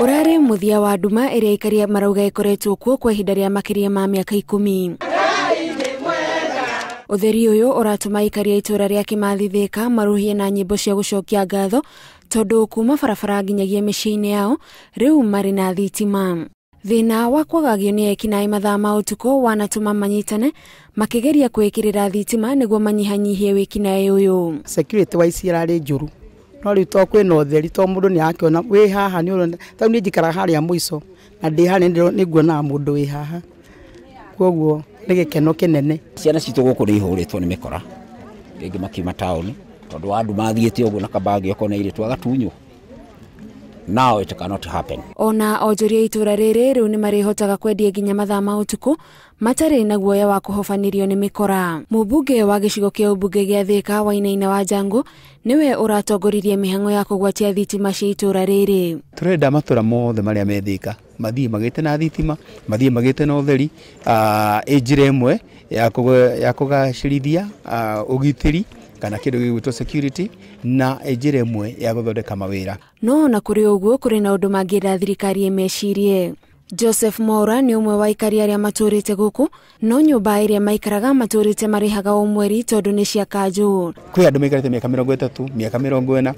Urari muthia wa nduma ĩrĩa aikaria marauga ĩkoretwo kuo kwa ihinda rĩa makĩria ma mĩaka 10. Ũtheri ũyũ ũratũma aikaria itũra rĩa Kimathi Thika maruhie na nyĩmbo cia gũcokia ngatho tondũ kuma barabara nginyagia mĩciĩ-inĩ yao rĩu marĩ na thitima. Thĩna wa kwagagio nĩ ekinaĩ mathaa ma ũtukũ wanatũma manyitane makĩgeria kwĩkĩrĩra thitima nĩguo manyihanyihie wĩkinaĩ ũyũ. Security wise irarĩ njũru no rĩu to kwĩna ũtheri to mũndũ nĩ arakĩona wĩ haha nĩ ũrona tondũ niĩ njikaraga harĩa mũico na ndĩ harĩa nĩ nguonaga mũndũ wĩ haha, koguo nĩ gĩkeno kĩnene. Ciana citũ gũkũ nĩ ihũrĩtwo nĩ mĩkora rĩngĩ makiuma taũni tondũ wa andũ mathiĩte ũguo na kabagi ũkona irĩtu agatunywo. Now it cannot happen. Ona onjoria itũra rĩrĩ rĩu nĩ marĩhotaga kwendia nginya mathaa ma ũtukũ matarĩ na guoya wa kũhobanĩrio nĩ mĩkora. Mũmbunge wa gĩcigo kĩa ũmbunge gĩa Thika Wainaina wa Jango nĩwe ũratongoririe mĩhang'o ya kũgwatia thitima cia itũra rĩrĩ. Tũrenda matũra mothe marĩa me Thika mathiĩ magĩte na thitima, mathiĩ magĩte na ũtheri, ĩ njĩra ĩmwe ya kũgacĩrithia ũgitĩri kana kĩndũ gĩgwĩtwo security na njĩra ĩmwe ya gũthondeka mawĩra. No ona kũrĩ ũguo kũrĩ na ũndũ mangĩenda thirikari ĩmecirie. Joseph Mora nĩ ũmwe wa aikari arĩa matũrĩte gũkũ no nyũmba ĩrĩa maikaraga matũrĩte marĩhaga o mweri tondũ nĩ cia kanjũ. Kwĩ andũ maikarĩte mĩaka 30, mĩaka 40.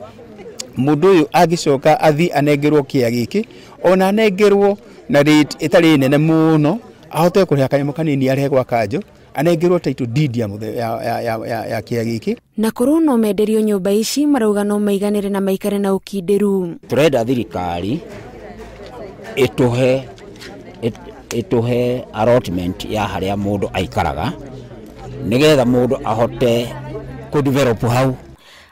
Mũndũ ũyũ angĩcoka athiĩ anengerwo kĩa gĩkĩ ona anengerwo na rate ĩtarĩ nene mũno ahote kũrĩha kanyamũ kanini arĩhe gwa kanjũ anengerwo title deed ya kĩa gĩkĩ. Na korwo no menderio nyũmba ici marauga no maiganĩre na maikare na ũkindĩru. Tũrenda thirikari ĩtũhe allotment ya harĩa mũndũ aikaraga nĩgetha mũndũ ahote kũdevelop hau.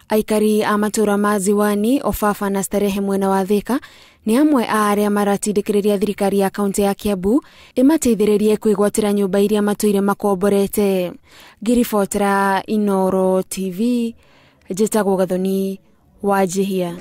Aikari a matũra ma Ziwani, Ofafa na Starehe mwena wa Thika nĩ amwe a arĩa maratindĩkĩrĩria thirikari ya kaunti ya Kiambu ĩmateithĩrĩrie kwĩgwatĩra nyũmba iria matũire makomborete. Ngĩribotera Inooro TV, njĩtagwo Gathoni Wanjihia.